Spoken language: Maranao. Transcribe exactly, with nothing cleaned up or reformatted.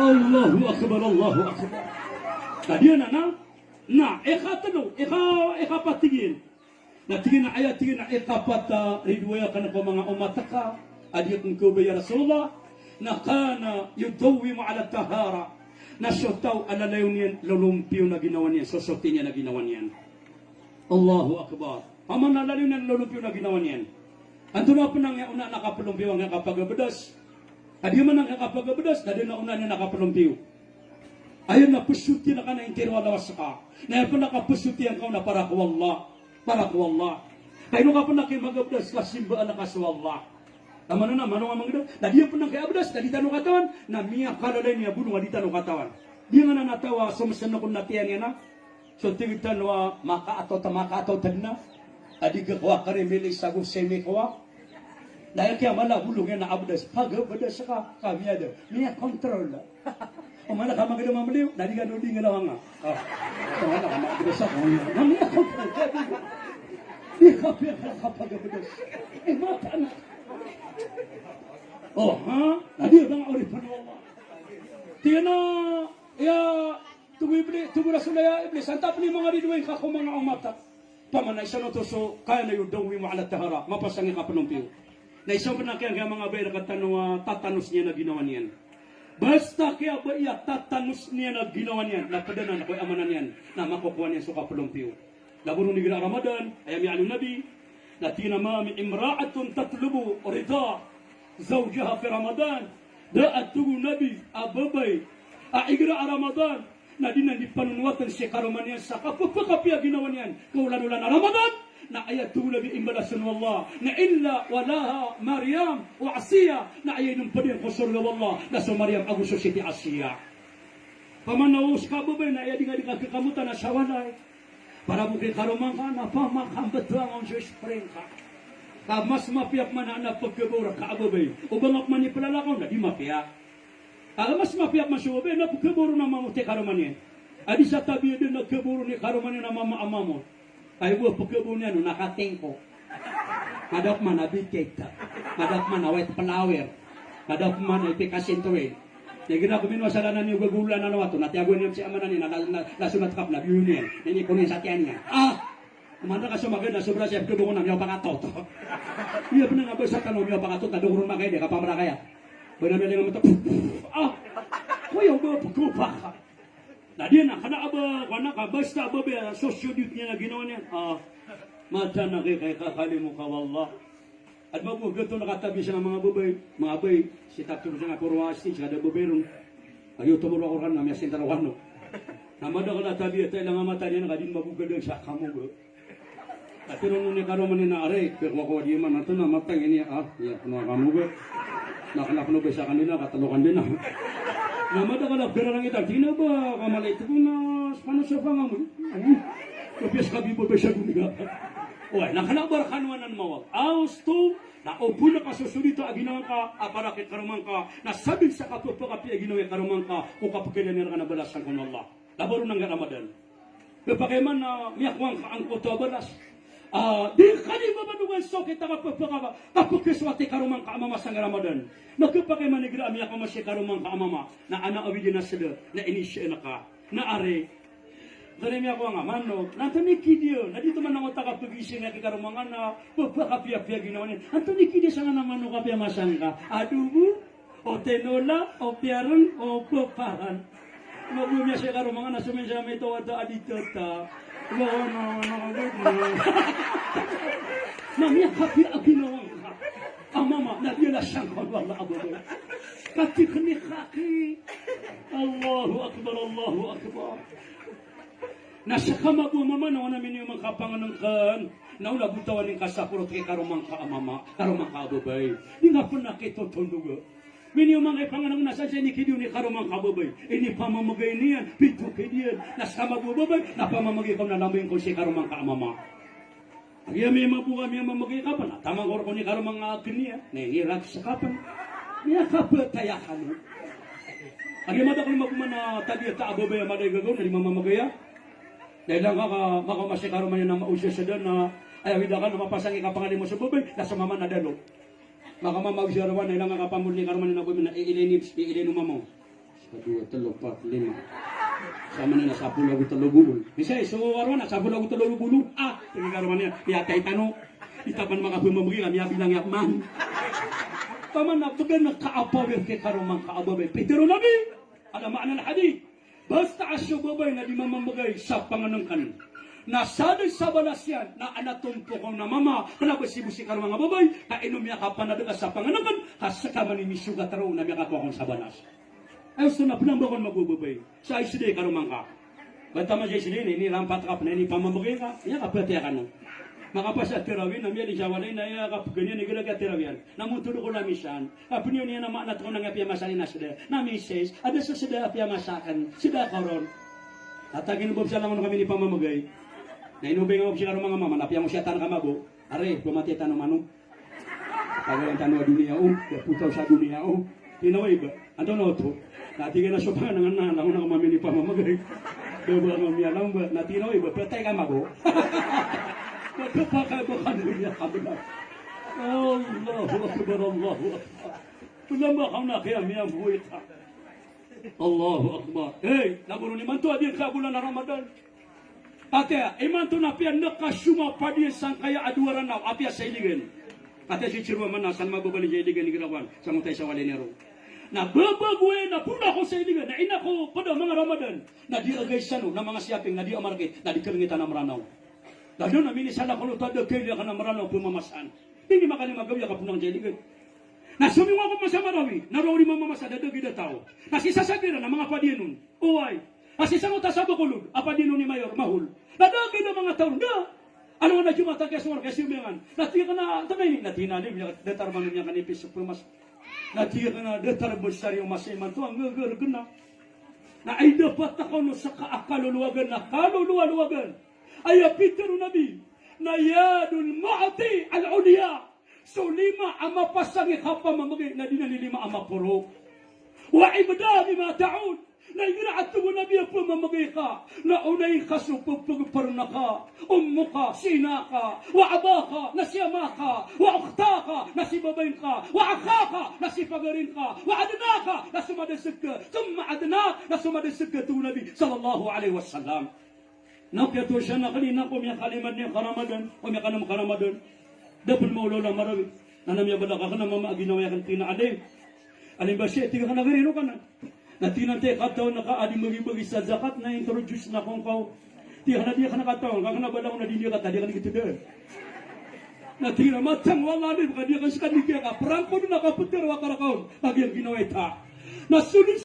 Allahu Akbar, Allahu Akbar. Tadi na, na, na, ikatlo, ika, ikapat tig iyan. Na tig iyan a aya, tig iyan a ikapat a ridoay akn ko manga omat ka a di akn kababaya, ya Rasulullah, na kana yudawwimu ala tahara. Na so taw a lalayon iyan lolompiyon a ginawa niyan, sosoti niyan a ginawa niyan. Allahu Akbar. Pamana lalayon iyan lolompiyon a ginawa niyan. Antonaa pn angkaya onaan a kapolompiyo, angkaya kapagabdas? Adi man angkaya kapagabdas, na da a onaan iyan a kapolompiyo. Aya na psotiyan ka na intiro a lawas ka. Na aya pn a kapsotiyan ka on na para ko Allah. Para ko Allah. Ka ino ka pn a kiyamagabdas ka simbaan ka so Allah. Taman na, mano nga mangda. Na di pn angkaya abdas, na di tano katawan. Na miyakalalayon iyan a bolong a di tano katawan. Di nga na natawa, so msn ko na tiyan iyan na. So tig tano a makaatot, makaatot na. A di ka kowa kari mili sa go semi kowa. Na aya kiyamala bolong iyan na abdas. Pagabdas ka, ka miyada. Miyakontrol. O mala ka magada mamliyo, na di ka no di ngalaw nga. Ah. O mala ka magada sa ko. Na miyakontrol. Di ka piya ka pagabdas. Eh, mata na. O, ha? Na di ba nga oripn o Allah. Tig iyan a, ya, Togo Iblis, togo Rasul a ya Iblis, antap ni manga ridoay ka ko manga omat ka. Pamana isa oto so, kana yudawwimu ala tahara, mapasang i kapolompiyo. Na isa pn a kiyangkaya manga babay a rk tano a tatanos niyan a ginawa niyan. Basta kiyabaya tatanos niyan a ginawa niyan, na pd anan ko aya maana niyan, na makokowa niyan so kapolompiyo. Labaw ron igira Ramadan, aya miyaaloy o Nabi, na tig iyan a ma min imra'atin tatlubu rida zawjiha fi Ramadan. Da a tig o Nabi a babay a igira a Ramadan na di nan di panonowatn si karoma niyan sa kapphakapiya a ginawa niyan ka olan-olan a Ramadan, na aya tig o Nabi a imbalasn o Allah na illa walaha Maryam wa Asiya, na aya inompd iyan ko sorga o Allah na so Maryam ago so Siti Asiya. Pamana o ska a babay na aya di nga di ka kekamotan na sa walay. Para bo ki karoma ngka na pamakambtho angka on so spring ka. Ka mas mapiya pman a pkhabaw rka a babay. O ba nga pman i plalakaw na di mapiya. Ka mas mapiya pman so babay na pkhabaw ron a mama o ti karoma niyan. A di sa tabiya dn a khabaw ron i karoma niyan a mama a mama on. Kay bo pkhabaw niyan on na katingko. Madap man a bitit. Madap man a white flower. Madap man a ipikasintoy. Na igira ko mino a sala na niyo gagolalan a lawat on, na tiyagoan iyan si ama niyan, na, na, na, na so matkap na biyo niyan. Na inikonin sa tiyan iyan. Ah! Komanda ka so magad na sobra siya pkhabaw on na miyapakatot. Iya pn a nga basa tano miyapakatot, na dokoron makay di kapamrakaya. Ba na miyalinga mata. Ah! Koya ba pkhabaw ka. Na di na, kna a ba, kna ka, basta a babay a sosiyodit niyan a ginawa niyan. Ah, mata na kay, kay kakalimo ka, wallah. Adn mambo a gato na katabi sa manga babay, manga babay, si tatlo sa nga koro a stage, kada babay ron. Agi oto moro a Qur'an, na miyasintar o kano. Na madakl a tabi, a ta ilang a mata niyan, ka di mambo gada sa kamo ba. Ati ron o ni karoma niyan na, "Aray, pkhakowa di man, antonaa a mata ini, ah, iya, pkhakowa kamo ba." Na kna pn o ba sa kandina, katlo kandina. Na madakl a pkhararangit a, tig iyan a ba, kamalay tig o na, spano sa pangamo. Ay, kapiya ska bi ba ba sa doniya. Oway, na kna a ba rkano anan mawag. Aw, sto, na o bo na kasosodito a ginawa ngka, a para ki karoma ngka, na sabap sa kapphakapiya a ginawa i karoma ngka, ko kapkhailay iran rka na balasan ko o Allah. Labaw ron angkaya Ramadan. Khapakay man a miyakowa ngka angkoto a balas. Ah, di ka di babadogan so kita ka pphaka-, kapkhasoat i karoma ngka a mama sangkaya Ramadan. Na khapakay man igira a miyakowa si karoma ngka a mama. Na ana awid iyan a sda, na inisiyaan ka. Na ari. Kari miyakowa nga manok. Na antonaa i kidiya. Na di to man angkoto a kapgising a ki karoma ngka na pphakapiyapiya ginawa niyan. Antonaa i kidiya sangkanan a manok a piyamasang ka. Adobo. O tinola, o piyarn, o pparan. Mago miyasay karoma ngka na so minsan mito wata a di tata. Wa, wa, na, na, na, na. Na miyakapiya a ginawa ngka a mama, na biyalasan ka o Allah a babay. Katiknik aki. Allahu Akbar, Allahu Akbar. Na ska mambo a mama na wana miniyoman ka pangnngkn. Na ola bo tawanin ka sa porot ki karoma ngka a mama, karoma ngka a babay. Di nga pn aki totondog. Miniyoman ka i pangnngkn na sa sii nikidiya on i karoma ngka a babay. Inipamamgay niyan, pito kidiyan. Na ska mambo a babay, na pamamgay ka on na lambay ngka on si karoma ngka a mama. Agi ami mambo kami a mamagay ka pn, na taman ko rkon i karoma ngka a gniya, na inirag ska pn. Miyakapatay a kano. Agi madakl mambo man a tabiya ta a babay a mada i gagaw na di mamamagay a. Na ilay ngka ka makaoma si karoma niyan a maosiyas a da na, aya awid akn na mapasang i kapangalimo so babay, na so mama na dalo. Makamama o siya rawan na ilay ngka ka pamoli i karoma niyan a babay na iilay ni, iilay o mama on. Isa, dowa, telo, pat, lima. Samanaya na sapolo ago telo bool. Miyaisa so arowa na sapolo ago telo bool. Ah, tig iyan a karoma niyan, miyatay tano. Di ta pn makapamamagay ka, miyabilang iyan man. Taman na bgan ka a power ki karoma ngka a babay. Pitharo o Nabi, ala ma'na al-hadith. Basta a so babay na di mamamagay sa pangnngkn, na sadn sa balas iyan na adn a tompok on a mama, kna ba sii bo si karoma ngka a babay, ka ino miyakapanad ka sa pangnngkn, ka ska man i misogat roo na miyakakowa kon sa balas. Aya osto na pnambakon mago babay. Sa S D karoma ngka. Ba taman sa S D ini, ini lampat ka pn ini pamamagay ka, aya kapatay kano. Makapasa tarawih na miyalin sa walay na aya kapgn iyan i galagay a tarawih iyan. Na montod ko na misan. Kapniyo niyan a ma'na toko na nga piyamasa ini na S D. Na misis, adn sa S D a piyamasa akn. S D ko ron. Tatagin bo sa langon kami ini pamamagay. Na ino ba ingd si karoma ngka a mama, na piyangosiyatan ka mago. Ari, pmatay tano mano. Pagayan tano a doniya o, da potaw sa doniya o. Tig iyan a oway ba, antonaa oto? Na tig iyan a so pangnngkn na, na langon ako mamini pamamagay. Da ba ako miyalam ba, na tig iyan a oway ba, patay ka mago. Ba da pakay ba ka doniya ka ba. Allahu Akbar, Allahu Akbar. Pnambakon a kiyamiyamboy ka. Allahu Akbar. Hey, lagoron imanto a di ka a bolan a Ramadan. Katii, imanto na piya nka soma padiyan sangkaya a dowa Ranaw, apiya sa Iligan. Katii si Chirwa man na san mababalin sa Iligan i girawan, sangkoto i sa walay niyan roo. Na babago iyan a phoon ako sa Iligan, na ino ako pd a manga Ramadan, na di agay sano, na manga siyaping, na di a market, na di kalngitan a Mranaw. Da dn a minisala ko loto a da kailangan a Mranaw pmamasaan. Ini makalima gawii a kapnang sa Iligan. Na somingo ako masa Marawi, na roo di mamamasa, da dagid a taw. Na sii sa Sagira na manga padiyan on. Oway. Na sii sangkoto a sa Bacolod, a padiyan on i Mayor, Mahol. Na dagid a manga taw, da. Alongan a Jumat a kiyasongar, kiyasimbayangan. Na tig akn a, antonaa ini? Na tig iyan a, di, datar man o miyakanipis so pmasa. Na tig akn a, datar bo sa riyo masa imanto a nggagargna. Na aya dapat a kaono ska a kalolowagan, na kalolowalowagan. Aya pitharo o Nabi, na yadul mu'ti al-ulya. So lima a mapasang i kapamamagay na di na ni lima a maporo. Wa ibda bima ta'ud. Na igira a tig o Nabi a pamamagay ka, na onay ka so ppagparna ka, ummuka, si ina ka, wa abaka, na si ama ka, wa ukhtaka, na si babay ngka, wa akhaka, na si pagari ngka, wa adnaka, na so madasg ka, thumma adnak, na so madasg ka, tig o Nabi sallallahu alaihi wasallam. Na kiyatosan akn iyan ko miyakalima niyan ka Ramadan, ko miyakanm ka Ramadan. Da pn maolaola a Marawi. Na na miyabalak akn a mama a ginawa akn, tig iyan a, alim. Alim ba siya, tig akn a, gari ino ka na. Na tig iyan a, antai katawan ka a di mbagibagi sa zakat na introduce na ko ngka. Tig akn a, di akn katawan, ka kna ba langon a di niyan katadi akn i gitda. Na tig iyan a, matang, wallah alim, ka di akn ska di kiyaka. Prangko dn a kaptharo a karakaon. Lagid iyan ginawa ita. Na so dn